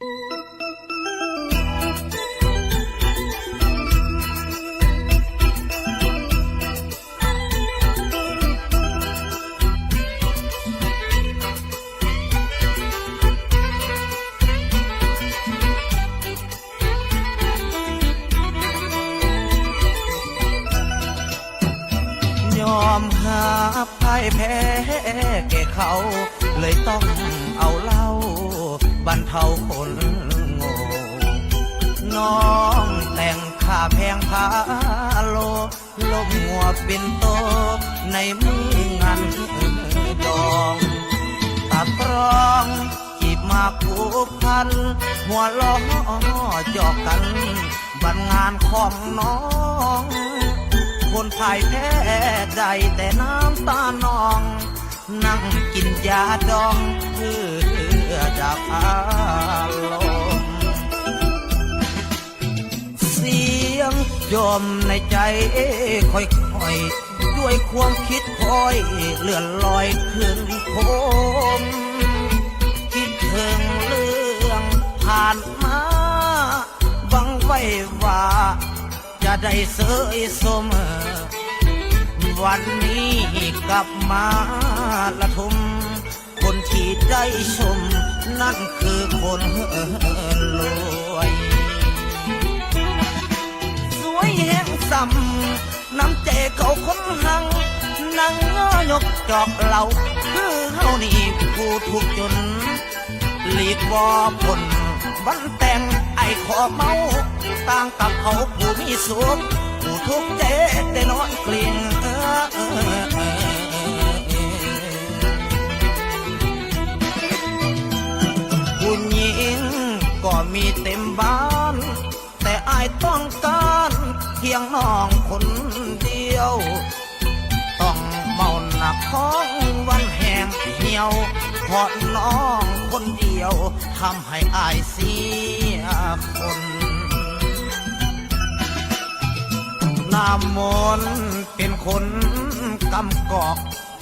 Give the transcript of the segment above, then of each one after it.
ຍອມຮັບພ່າຍແພ້ແກ່ເຂົາ ເລີຍຕ້ອງເອົາເຫຼົ້າບັນເທົາຄົນໂງ່. ນ້ອງແຕ່ງຂ້າແພງພາໂລ ລົມງົວເປັນໂຕໃນມື້ງານດອງ. ຕາຕຣອງຈີບມາຜູກພັນ ຫົວລໍ້ຫຍອກກັນ ບັດງານຂອງນ້ອງ ຄົນພ່າຍແພ້ໄດ້ແຕ່ນ້ຳຕານອງ ນັ່ງກິນຢາດອງເພື່ອດັບອາລົມ. ສຽງຈອມໃນໃຈຄ່ອຍໆ ດ້ວຍຄວາມຄິດຄອຍເລື່ອນລອຍຄືນຄົມ ຄິດເຖິງເລື່ອງຜ່ານມາ ຫວັງໄວ້ວ່າຈະໄດ້ເຊີຍຊົມ ວັນນີ້ກັບມາລະທົມ ຄົນທີ່ໄດ້ຊົມນັ້ນຄືຄົນລວຍ ສວຍແຮງສ່ຳນ້ຳໃຈເຂົາຄົນຮັ່ງ ນັ່ງຍໍຍົກຈອກເຫຼົ້າ ຄືເຮົານີ້ຜູ້ທຸກຈົນ ຫຼີກບໍ່ພົ້ນວັນແຕ່ງ ອ້າຍຂໍເມົາຕ່າງກັບເຂົາຜູ້ມີສຸກ ຜູ້ທຸກເຈັບໄດ້ນອນກລິ້ງ. ຜູ້ຍິງກໍມີເຕັມບ້ານ ແຕ່ອ້າຍຕ້ອງການພຽງນ້ອງຄົນດຽວ ຕ້ອງເມົາໜັກຂອງວັນແຮງຫ່ຽວ ເພາະນ້ອງຄົນດຽວທຳໃຫ້ອ້າຍເສຍຄົນ. ນ້ຳມົນເປັນຄົນກຳກອກ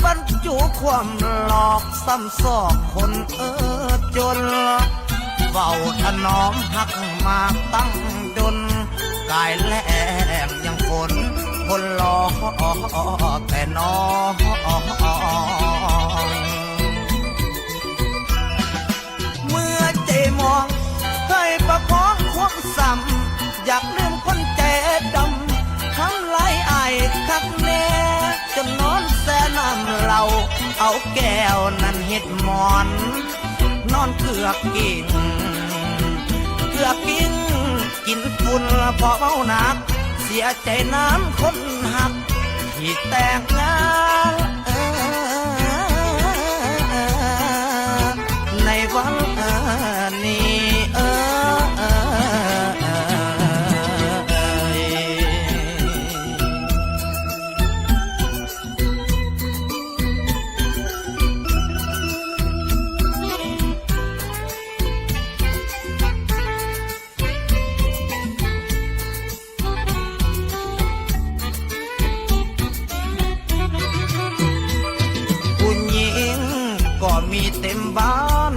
ບັນຈຸຄວາມຫຼອກຊ້ຳຊອກຄົນເອີຈົນ ເຝົ້າຖະໜອມຮັກມາຕັ້ງດົນ ກາຍແລງຍັງຝົນ ຄົນຫຼອກແຕ່ນ້ອງ. ເມື່ອໃຈມອງ ເຄີຍປະຄອງຄວາມຊ້ຳ ຢາກລືມຄົນໃຈດຳ ທຳລາຍອ້າຍຄັກແນ່ ຈົນນອນແຊ່ນ້ຳເຫຼົ້າ ເອົາແກ້ວນັ້ນເຮັດໝອນ ນອນເກືອກກິ້ງ ເກືອກກິ້ງກິນຝຸ່ນ ເພາະເມົາໜັກ ເສຍໃຈນຳຄົນຮັກ ທີ່ແຕ່ງງານໃນວັນນີ້ເອີຍ. ຜູ້ຍິງກໍມີເຕັມບ້ານ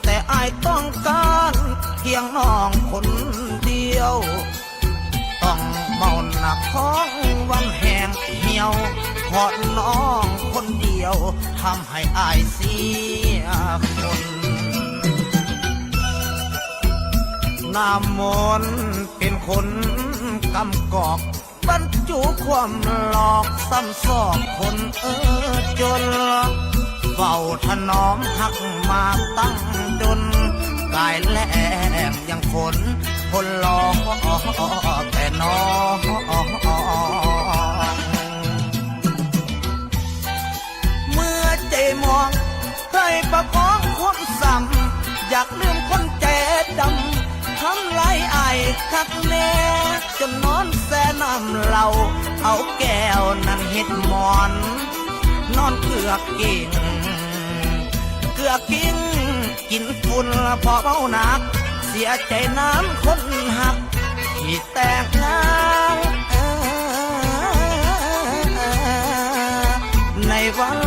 ແຕ່ອ້າຍຕ້ອງການພຽງນ້ອງຄົນດຽວ ຕ້ອງເມົາໜັກຂອງວັນແຮງຫ່ຽວ ເພາະນ້ອງຄົນດຽວທຳໃຫ້ອ້າຍເສຍຄົນ. ນ້ຳມົນເປັນຄົນກຳກອກ ບັນຈຸຄວາມຫຼອກຊ້ຳຊອກຄົນເອີຈົນ ເຝົ້າຖະໜອມຮັກມາຕັ້ງດົນ ກາຍແລງຍັງຝົນ ຄົນຫຼອກແຕ່ນ້ອງ. ເມື່ອໃຈມອງ ເຄີຍປະຄອງຄວາມຊ້ຳ ຢາກລືມຄົນໃຈດຳ ທຳລາຍອ້າຍຄັກແນ່ ຈົນນອນແຊ່ນ້ຳເຫຼົ້າ ເອົາແກ້ວນັ້ນເຮັດໝອນ ນອນເກືອກກິ້ງ ເກືອກກິ້ງກິນຝຸ່ນ ເພາະເມົາໜັກ ເສຍໃຈນຳຄົນຮັກ ທີ່ແຕ່ງງານໃນວັນ